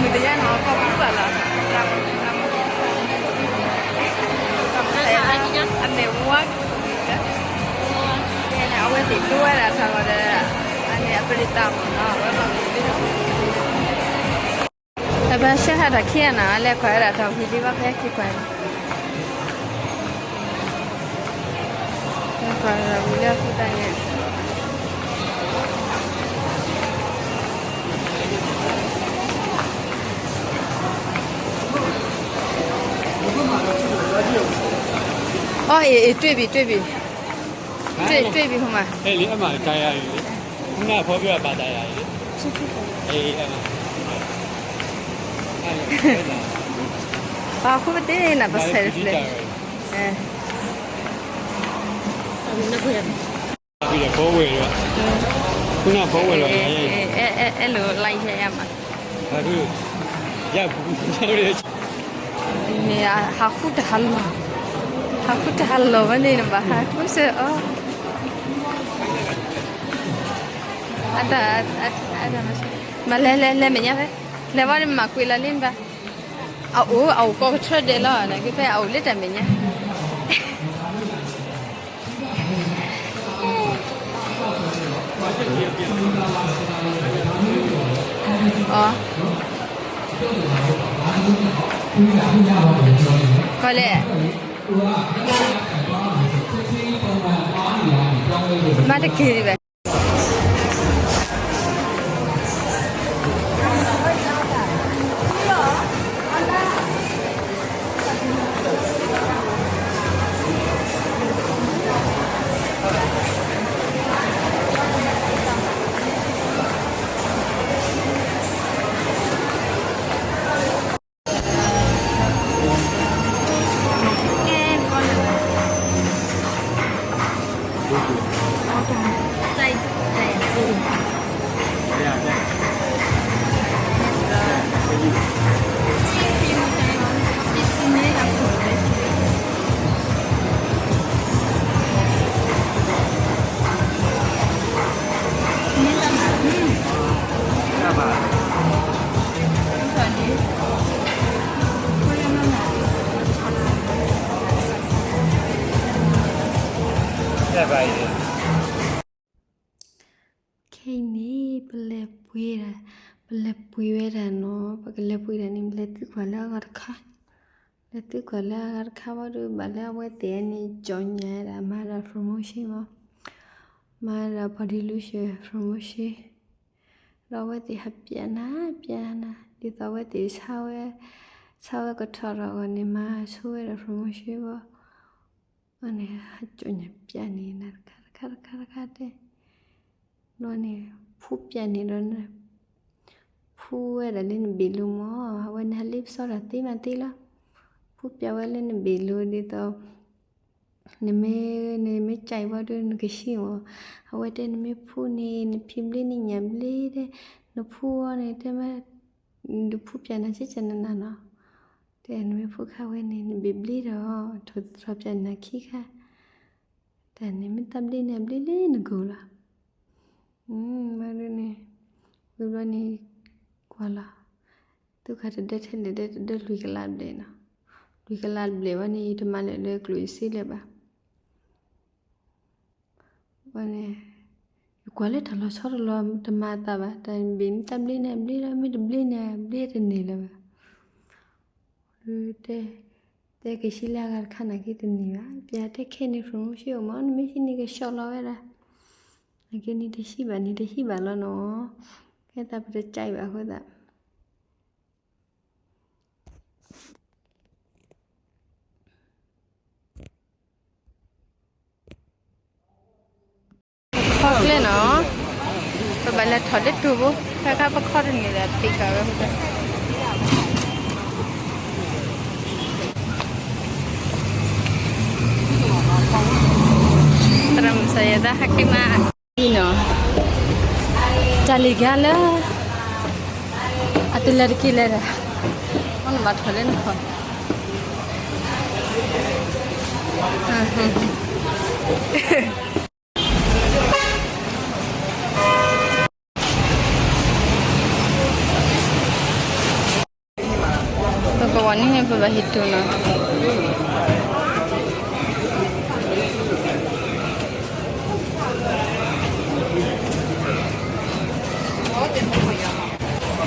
မုၢ်တယါနီၤ ကီၢ်ပူၤဘၣ်လီၤ, အမဲာ်ဝါ, အဝဲသ့ၣ်ဒိဝဲဒၣ်တၢ်ဂီၤဒီး အန့ၣ်အပရံးတၢ်မ့ၢ်နီၤ အဝဲဘၣ်ပူၤလၢ တဘၣ်ဆှၢဟးတၢ်ခံဂၤနီၤ အလဲၤကွၢ်ဝဲဒၣ်တၢ်ဝံၤဒံးဘၣ်ဖဲခံကွၢ်န့ၣ်, လဲၤကွၢ်ဝံၤလၢအဃိသတးန့ၣ် အီ အ့ၣ် အ့ၣ် တွ့ၣ်ဘံၣ် တွ့ၣ်ဘံၣ်, တွ့ၣ် တွ့ၣ်ဘံၣ် ဟိမး, အဃိပတ့ၢ်နၤပစဲးတဖျၢၣ်, အဲ အဲ အဲလိၤ like ယၤမး, ဟးဃုတၢ်ဟးလီၤ, ဟးဃုတၢ်ဟးလီၤဝဲန့ၣ် နဘၣ်ဟးဃုစ့ၢ်အီၤ, အတၢ်, မၤလဲၤလဲၤလဲၤမဲာ်ညါဖဲ, လဲၤဝဲန့ၣ်မၤကွံာ်လီၤလံနဘၣ်, အအိၣ် အအိၣ်ကိးကထၢဒဲးလီၤ နကဖဲအအိၣ်လၢတၢ်မဲာ်ညါ ကီးလဲၣ်, မၤတက့ၢ်ဒံးဘၣ်.ခဲအံၤန့ၣ် ပလဲၤပှ့ၤဒၣ်, ပလဲၤပှ့ၤဝဲဒၣ်နီၤ, ပကလဲၤပှ့ၤဒၣ်န့ၣ် ပလဲၤသံကွၢ်လၢအဂၤတခါ, လဲၤသံကွၢ်လၢအဂၤတခါဘၣ်ဒီး ဘၣ်လၢအဝဲသ့ၣ်န့ၣ် ကၠီၣ်ညါဒၣ် မၤဒၣ် promotion မး, မၤဒၣ် body lotion promotion ဒီးအဝဲသ့ၣ်ဟးပျးနၤ ပျးနၤ ဒ်သိးအဝဲသ့ၣ်ဆါဝဲ, ဆါဝဲကထီၣ်ထီၣ်အဂီၢ်န့ၣ် မၤဆိဝဲဒၣ် promotion ဘၣ်, အန့ၣ် ဟးကၠီၣ်ညါပျးန့ၣ် နၤတခါတခါတခါတခါတဲ ဘျီန့ၣ် ဖူပျးန့ၣ်ဒီး ဖူဝဲဒၣ်လၢနဘ့ၣ်လိၤမး, အဝဲန့ၣ်ဟးလ့ပစီဒီးသ့မးသ့လီၤ, ဖူပျးဝဲလၢနဘ့ၣ်လိၤဒ်သိး နမ့ၢ်, နမ့ၢ်ကၠဲးဘၣ်ဒီးနကဆံးမး, အဝဲတဲနမ့ၢ်ဖူန့ၣ် နဖံးဘျ့နညၣ်ဘျ့တဲ, နဖူအီၤန့ၣ် တဲမ့ၢ် ဒုးဖူပျးနၤကကနနနီၤ, တဲနမ့ၢ်ဖူခါဝဲန့ၣ် နဘ့ၣ်ဘျ့ဒီး ထိၣ်သတြီၤပျးနၤခံခါ, တၢ်န့ၣ်မ့ၢ်တၢ်ဘျ့န့ၣ် အဘျ့လၢနဂီၢ်လီၤ. ဘၣ်ဒ်န့ၣ်, ဝံၤဘျီန့ၣ် ကွၢ်လီၤ, သုခါတဒၢထဲလဲၣ်ဒၢတဒၢလွံၢ်ကလးဘျဲၣ်နီၤ, လွံၢ်ကလးဘျဲၣ်ဘၣ်န့ၣ် ယတမၤလၢာ်လၢကျိၣ်စ့လၢၤဘၣ်. ဘၣ်န့ၣ် ယကွၢ်လၢတၢ်လီၤဆီတလီၤတမၤအသးဘၣ်, တၢ်ဘ့ၣ်မ့ၢ်တၢ်ဘျ့န့ၣ် အဘျ့လီၤ, မ့ၢ်တဘျ့န့ၣ် အဘျ့တန့ၢ်လၢၤဘၣ်. တဲ, တဲကဆံလၢအဂၤတခါနာ်က့တန့ၢ်ဘၣ်, ပျးတဲခဲန့ၣ် promotion အိၣ်မး နမ့ၢ်ဟံးန့ၢ်ကဆှီလီၤဝဲဒၣ်, နာ်က့န့ၣ်တဟံးဘၣ်န့ၣ် တဟံးဘၣ်လီၤနီၤ, ကဲသးပတကၠဲးဘၣ်အဃိသတး ခီကျဲနီၤ, ပဘၣ်လဲၤထီၣ်လၢတိၢ်ဘိ, ခဲခါပခီတန့ၢ်ဒီး ပ့ၤကၤဝဲ, သရၣ်မုၣ်စီၤယဲၢ်သးဟဲက့ၤမး, နီၤ, တၢ်လံၤကါလၢ အတလဲၤတက့ၤလဲၤဒၣ်, အနဘၣ်ထီၣ်လၢနခီၣ် ပှၤန့ၣ်န့ၣ် ပဘၣ်ဟ့ၣ်တူၢ်နီၤ. အ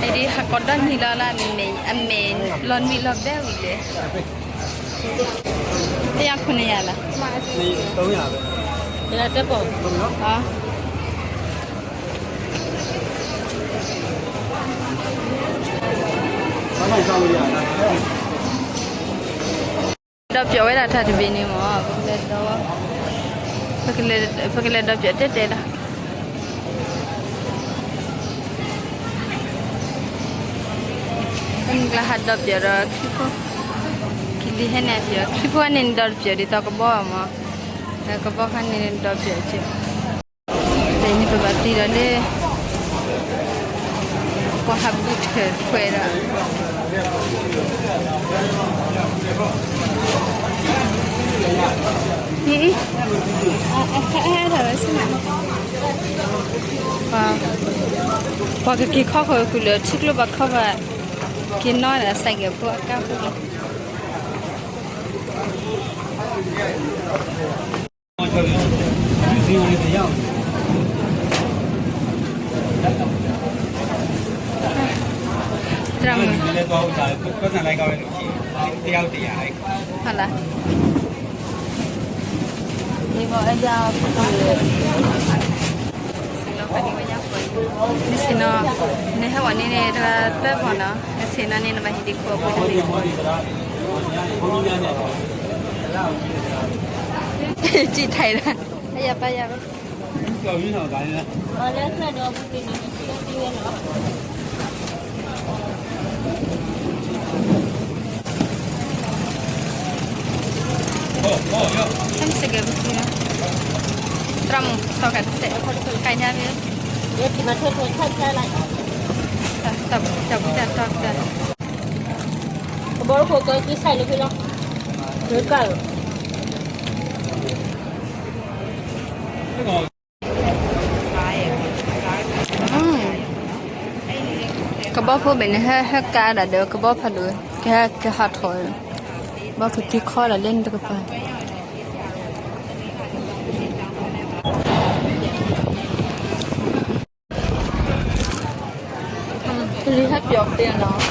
ဒ်ဟးကီးဒီနံၤလီၤလၢ အမဲာ်လီၤနံၤလီၤဘဲဝံၤလဲၣ်. တယၤခိၣ်နယၤလီၤ. တယၤတပီၢ်. ဒီးပျီဝဲဒၣ်တၢ်တဘ့ၣ်န့ၣ်မ့ၢ် ပကလဲၤဒီး, ပကလဲၤဒီးပျီတဲတဲလီၤ. ပမုၢ်ကျါဟးဒီးပျီဒီး ခံဖိ, ကလံၤဟဲန့ၣ်ပျီ, ခံဖိန့ၣ်ဒီးပျီဒ်သိးကဘီမ့ၢ်, ကဘီခါန့ၣ်ဒီးပျီက့ၤ. တဲန့ၣ်ပဘၣ်တံၢ်ဒီးလၢ ပှၤဟးဘုထၢၣ်ထွဲဒီး ပှၤကက့ၤခီဃီၤဃုာ်လၢထံကျိဘၣ်ခီဘၣ်, က့ၤနီၢ်ဒီး ဆိုင်ကယ်ဖိအကါဖိလီၤ. သရၣ်မုၣ်, ဟါလၢ နဆ့ၣ်နီၤ, နဟဲဝဲန့ၣ်န့ၣ် တဂၤသၢဖီနီၤ, နဆ့ၣ်နီၤန့ၣ် နဘၣ်ဟ့ၣ်ဒံးခိၣ်အဖိတမ့ၢ်, စံၣ်ထီၣ်လၢ အယၤပၢ်ယၤဘၣ်. သရၣ်မုၣ် စီၤကၤတစဲး ကညါမ့ၢ် တၢ်ပူၤတၢ်တီတၢ် ကဘီတခိၣ်ကဲက့ၤ ဆိုင် လၢဖဲလီၤ, လၢကၢ်လီၤ. ကဘီဖိဘ့ၣ်န့ၣ် ဟဲ ဟဲကါဒၣ်ဒီး ကဘီဖးဒိၣ် ကဟဲ ကဟးထီၣ်, ဘီကက့ၤခီဒၣ်လၢန့ၣ်တကပၤ. ကလံၤဟဲပျီၤတဲနီၤ,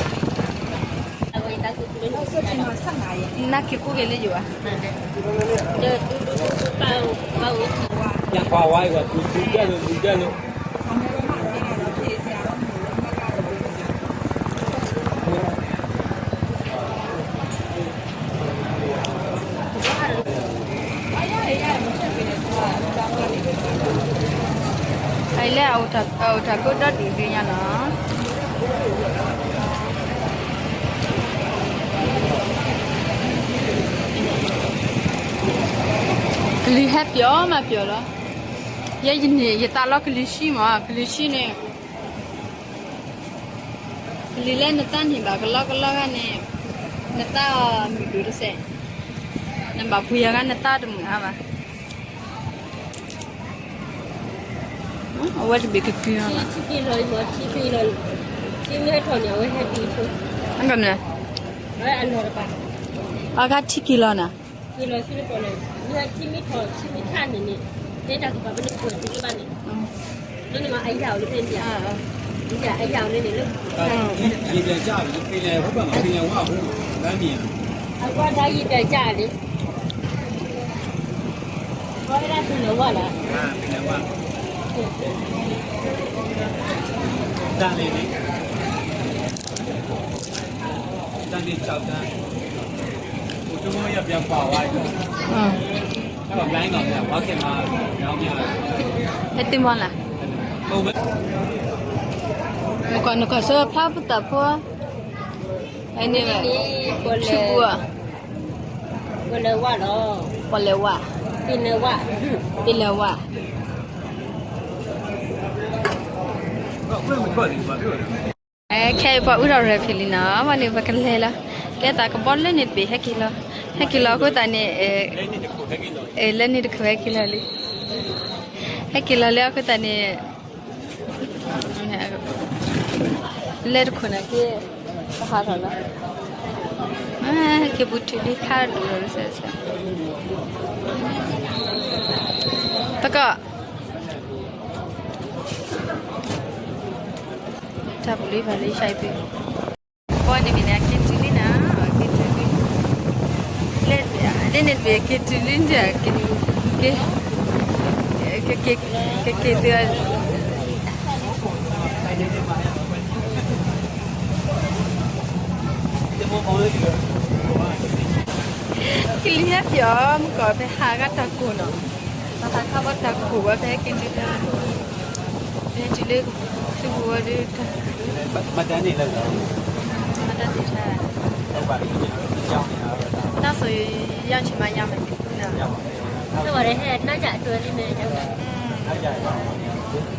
နက့ၤကူက့ၤလၢယိာ်ဧါ. အလဲၣ်အအိၣ်တၢ်ကိၢ်ဒီဒူၣ်ဒုညါနီၤ. ကလံၤဟဲပျီၤမးပျီၤလီၤ. ယဲယန့ၣ် ယသးလီကလံၤဆှံမး ကလံၤဆှံန့ၣ် ကလံၤလၢနသးန့ၢ်ဘၣ်ကလီကလီဂၤန့ၣ်, နသးအီၤမုာ်ဒိၣ်တစဲး, နဘၣ်ပှ့ၤယၤဂၤနသးတမုာ်အါဘၣ်. အဝဲတဘ့ၣ်ကသံလီၤ, ထံက့ၤလီၤ, ထံမ့ၢ်ဟဲထီၣ်န့ၣ် အဝဲဟဲတုၤဆိ, အဂၤထံက့ၤလီၤနၤ, က့ၤလီၤဆူလၢပီၣ်လဲၣ်, မ့ၢ်ထံမ့ၢ်ထီၣ် ထံမ့ၢ်ထးန့ၣ်န့ၣ်, တဲတၢ်ကပၤပန့ၣ်ကွၢ်တုၤလၢဘၣ်န့ၣ်, လၢနမၤအယၣ်အီၤလၢဖဲန့ၣ်, အယၣ်အီၤန့ၣ်န့ၣ်လၢ, အဝဲဒၣ်ယံၤပျၢ်ကၢ်လံ, အဝဲဒၣ်ပလဲၤဝဲလီၤ, တၢ်န့ၣ်န့ၣ် တၢ်န့ၣ် ဟဲတ့ၢ်မီၢ်လၢ်, နကွၢ်နကွၢ်ဆၢဖျါပသးဖိ, အန့ၣ်, ပလဲၤဝဲလီၤ, ပလဲၤဝဲ, ပလဲၤဝဲ, ခဲအံၤပှၤအုၣ်ထီၣ်ရဲၣ်ဖံးလံနီၤ, မ့ၢ်န့ၣ် ပကလဲၤလီၤ, ကဲသးကဘီလၢန့ၣ်တဘ့ၣ် ဟဲက့ၤလီၤ, ဟဲက့ၤလီၤအဃိသတးန့ၣ်, လၢန့ၣ်တခိၣ်ဟဲက့ၤလီၤလံ, ဟဲက့ၤလီၤလၢအဃိသတးန့ၣ်, လဲၤတခိၣ်န့ၣ်က့ၤ, ကဟးထီၣ်လီၤ. က့ၤပူၤထံလံခါဒိၣ်စဲးစဲး, တကီၢ်, တၢ်ပူၤလံဘၣ်လံ ဆါအံၤပ့ၤ, ပှၤန့ၣ်မ့ၢ်န့ၣ် က့ၤတုၤလံနၤ, က့ၤတုၤလံ, လၢန့ၣ်တဘ့ၣ် က့ၤတုၤလံ, က့ၤ, က့ၤသု ကလံၤဟဲပျီ မုၢ်ကီၢ် ဖဲဟးဂၤတၢ်ကိၢ်နီၤ, ပဟးခီဘီတၢ်ကိၢ်ဝဲ ဖဲက့ၤတုၤလၢ, ဖဲတုၤလၢ, သုဝဲဒၣ်, မတၤန့ၣ်လၢ, မတၤန့ၣ်လၢ, တၢ်ဆိၣ်ယၢ်ဆံးမၤယၢ်မးန့ၣ်,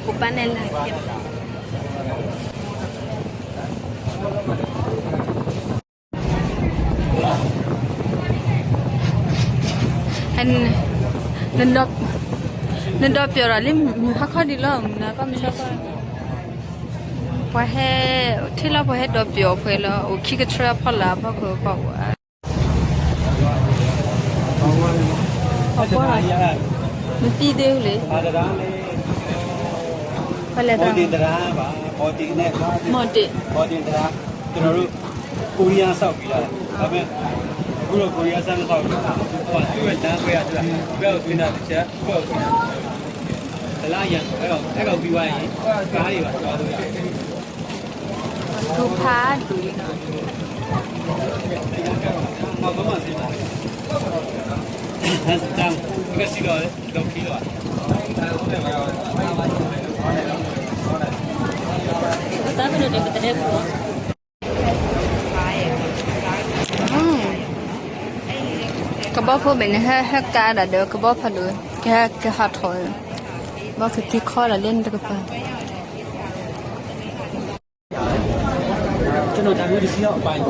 ပပၢ်နဲၣ်လၢက့ၤ နဒီးပျီၤဒီးလံ မုၢ်ဟါခီဒံးလီၤ မုၢ်နၤကီၢ်မုၢ်ဆါခီ, ပှၤဟဲ, ထံၣ်လီၤပှၤဟဲဒီးပျီၤဖဲလီၤ အိၣ်ခံကထြၢဖီလာ်ဖီခိၣ်ဖီဝါ, အပှၤ, မသံသ့လံ, ပလဲၤတရၣ်, မီၢ်တ့ၢ်, မီၢ်တ့ၢ်, ကိုရီးယားစောင့်ပြီးတာ, ဒါပေမဲ့, အခုတော့ကိုရီးယားစမ်းစောင့်ပြီးတာ, ဟိုကသူ့ရဲ့လမ်းခွဲရတယ်, ဘယ်ကိုဆင်းတာတစ်ချက်, ဘယ်ကိုဆင်းတာတစ်ချက်, တစ်လားရန်ကုန်, အဲ့ကောင်, အဲ့ကောင်ပြီးသွားရင်, ကားတွေပါသွားလို့ရတယ်. ဒူဖးဒူလံနီၤ, ဟဲစတၢ်, ကစံးဒီး, ဒီးခံဒီး, တၢ်မနုၤန့ၣ် ပတလဲၤဘူးလီၤ. ကဘီဖိဘ့ၣ်န့ၣ် ဟဲ, ဟဲကါဒၣ်ဒီးကဘီဖးဒိၣ်, ကဟဲကဟးထီၣ်, ဘီကက့ၤခီဒၣ်လၢနတကပၤ, အ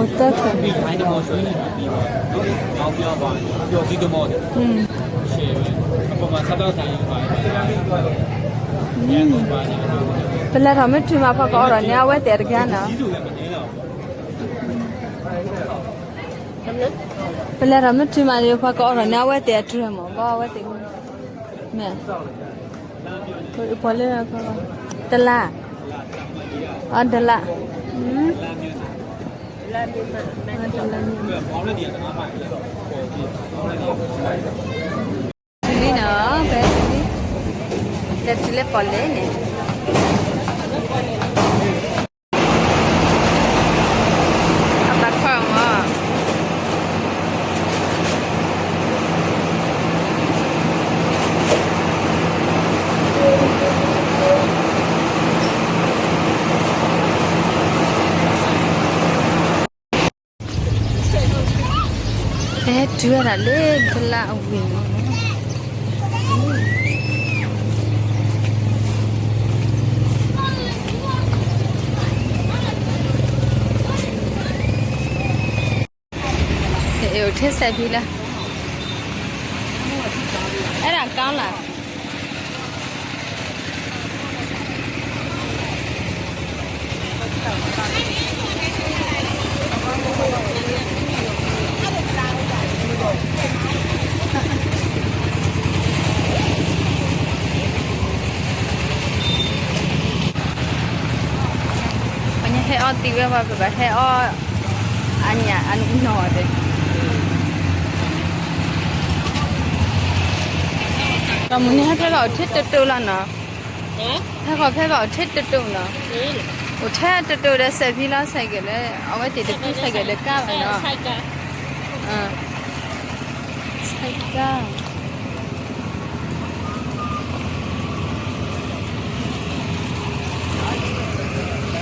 ိၣ်သၢထီၣ်, ပလဲၤထီၣ်မ့ၢ်တုၤမး ပှၤကအိးထီၣ်န့ၢ်အဝဲသ့ၣ်တဂၤနီၤ. ပလဲၤထီၣ်မ့ၢ်တုၤမး ပှၤကအိးထီၣ်န့ၢ်အဝဲသ့ၣ်အတြဲၤမး ဘၣ်အဝဲသ့ၣ်, မ့ၢ်, ပှၤလၢ, တလါ, အတလါ, တလါမ့ၢ်, တုၤလံနီၤ, ဖဲတုၤလံ, လဲၤတုၤလၢပီၣ်လဲၣ်န့ၣ်, အဘၣ်ခီမး, ဟဲတုၤဝဲဒၣ်လၢတလါအဝ့ၢ်န့ၣ်, အိၣ်ထဲစဲးဖံလၢ, အဲဒါကောင်းလား. ပှၤညါဟဲအီၣ်သံဝဲ ပှၤဘၣ်ဟဲအီၣ်, အညၣ်အနီၢ်ဒဲး, ဒီးမုၢ်နံၤဟဲဖဲကီၢ်အိၣ်ထဲတတိၢ်လီၤနီၤ, ဟဲကီၢ်ဖဲကီၢ်အိၣ်ထဲတတိၢ်နီၤ, အိၣ်ထဲတတိၢ်ဒီးစဲးဖံလီၤ ဆိုင်ကယ်လၢ, အဝဲသ့ၣ်တဖု ဆိုင်ကယ်ဒီးကါဘၣ်နီၤ, ဆိုင်ကယ်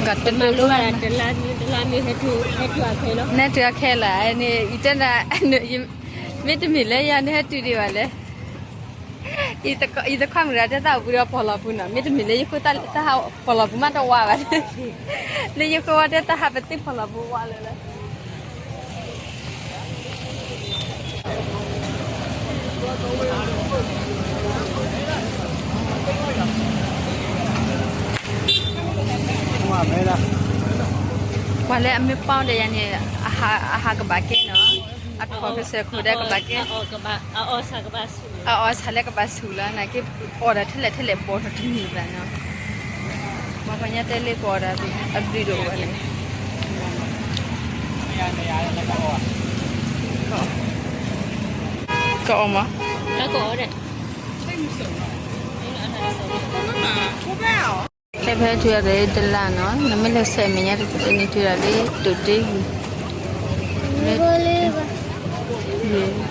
ကတမၤလိဝဲဒၣ်, နဟဲတုၤအခဲလၢာ်, အံၤတဲဒၣ်, မ့တမ့ၢ်လၢယၤနဟဲတုၤဒံးဘၣ်လဲၣ်, ယတခွါမုၣ်တဂၤတဲတၢ်အိၣ်ဘှံးဒီးဖီၣ်လီၤပူၤနီၤ, မ့တမ့ၢ်လၢယဃိတၢ်ဟးဖီၣ်လီၤပူၤမးတဝးဘၣ်, လၢယဃိဝဲတဲတၢ်ဟးပသ့ဖီၣ်လီၤပူၤဝးလၢာ်လၢ ပှၤလၢအမ့ၢ်ပီၣ်ဒီးယၤန့ၣ်, အဟးကဘၣ်ကဲနီၤ, အထီၣ်ကစၢၢ်ခိၣ်ဒီးကဘၣ်ကဲ, အအီၣ်ဆၣ်လၢကဘၣ်ဆူၣ်လီၤ, နာ်က့ အီၣ်ဒၣ်ထဲလဲၣ်ထဲလဲၣ် ဘီထီၣ်တန့ၢ်ဘၣ်နီၤ, ပှၤပှၤညါတဲလၢကအီၣ်ဒၣ်အဘျုးဒိၣ်ဝဲန့ၣ်, ကအီၣ်မး, ခဲဖဲထုးအီၤဒီးတလါနီၤ, နမ့ၢ်လဲၤဆဲးမဲာ်ညါတန့ၢ်ထုးဒၣ်လၢတိာ်တ့ဂ့ၤ,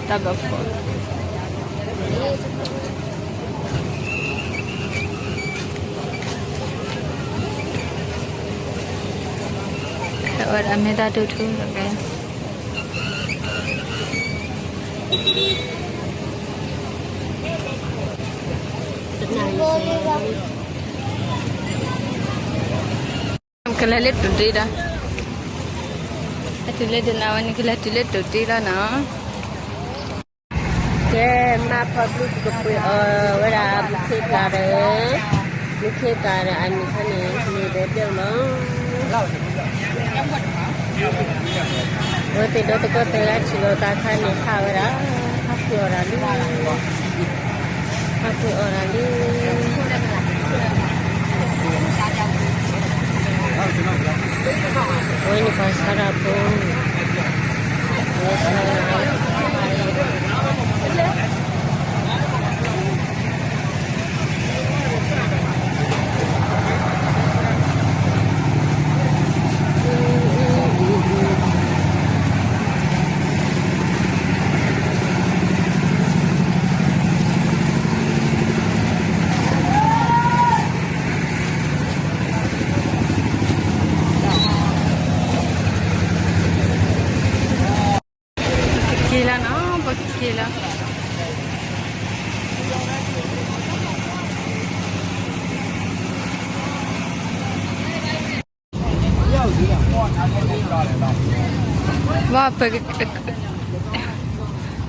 တၢ်ဘၣ်ဖီၣ် အဝဲဒၣ်မ့ၢ်တၢ်ဒိၣ်ထူၣ်လီၤကဲ, ကလဲၤလၢတိာ်တ့ဒီး, အတုၤလၢတနၤဝဲန့ၣ်ကလဲၤတုၤလၢတိာ်တ့လီၤနီၤ. ကဲ, မ့ၢ်ဖီဘျုးပကပှ့ၤအီၤဝဲဒၣ် မုၢ်ခ့သၣ်ဒီး, မုၢ်ခ့သၣ်ဒီးအမံၤခါန့ၣ် မ့ၢ်ဒဲးဘျဲၣ်လီၤ. အဝဲသ့ၣ်ဒီသကိးသၢဂၤထံၣ်လိာ်သးခါန့ၣ် ဟးဝဲဒၣ်, ဟးပှ့ၤအီၣ်ဒၣ်လံ, ဟးပှ့ၤအီၣ်ဒၣ်လံ. ဝဲန့ၣ်ပှၤစးဒၣ်ဖိ, ဝဲစးဒၣ် ပကက့ၤလီၤနီၤ, ပကက့ၤလီၤ. ဝဲ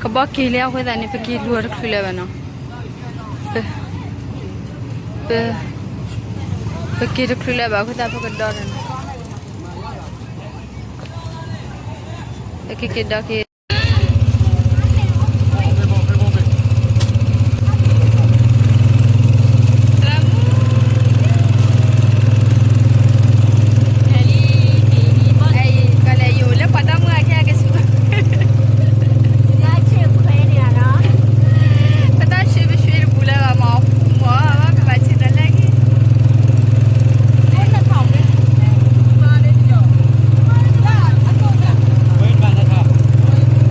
ပ ကဘီက့ၤလံအဃိသတးန့ၣ် ပက့ၤလူၤအီၤတချုးလၢၤဘၣ်နီၤ, ပ ပက့ၤတချုးလၢၤဘၣ်အဃိသတး ပကဒီးတၢ်နီၤ, ပကက့ၤဒီးက့ၤ ကလဲၤယိာ်လၢပှၤတၢ်မုၢ်အခံအကဆူၣ်, ပတၢ်ဆှၢပဆှၢတပူၤလၢၤဘၣ်မး အပူၤမး ကဘၣ်ဆ့ၣ်နီၤလၢက့ၤ တဂၤ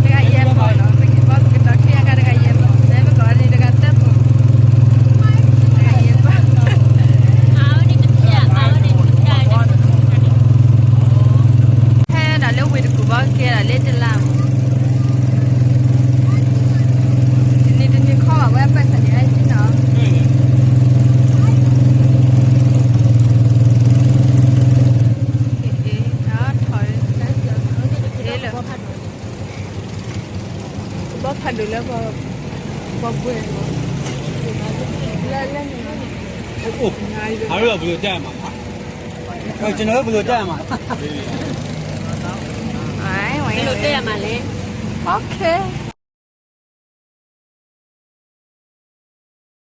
ယဲၢ်ပီၢ်နီၤ, ပကဘီပကတီၤထံအဂၤတဂၤယဲၢ်ပီၢ်, လၢပကီးန့ၣ်တဂၤသၢပီၢ်, တဂၤယဲၢ်ပီၢ်, ဖဲဒၣ်လၢဝ့ၢ်တကူၣ်ဘီကဲဒၣ်လၢတလါမး, တနံၤတနံၤခီဘၣ်ဝဲပၢၢ်ဆၣ်န့ၣ်အဟံၣ်နီၤ, ထီၣ် ကဘီဖးဒိၣ်လၢပှၤပှဲၤမး, လၢလၢန့ၣ်, အဘျုးတဲမး, ကျွန်တော်တို့ဘယ်လိုတက်ရမှာလဲ, ဘယ်လိုတက်ရမှာလဲ, okay.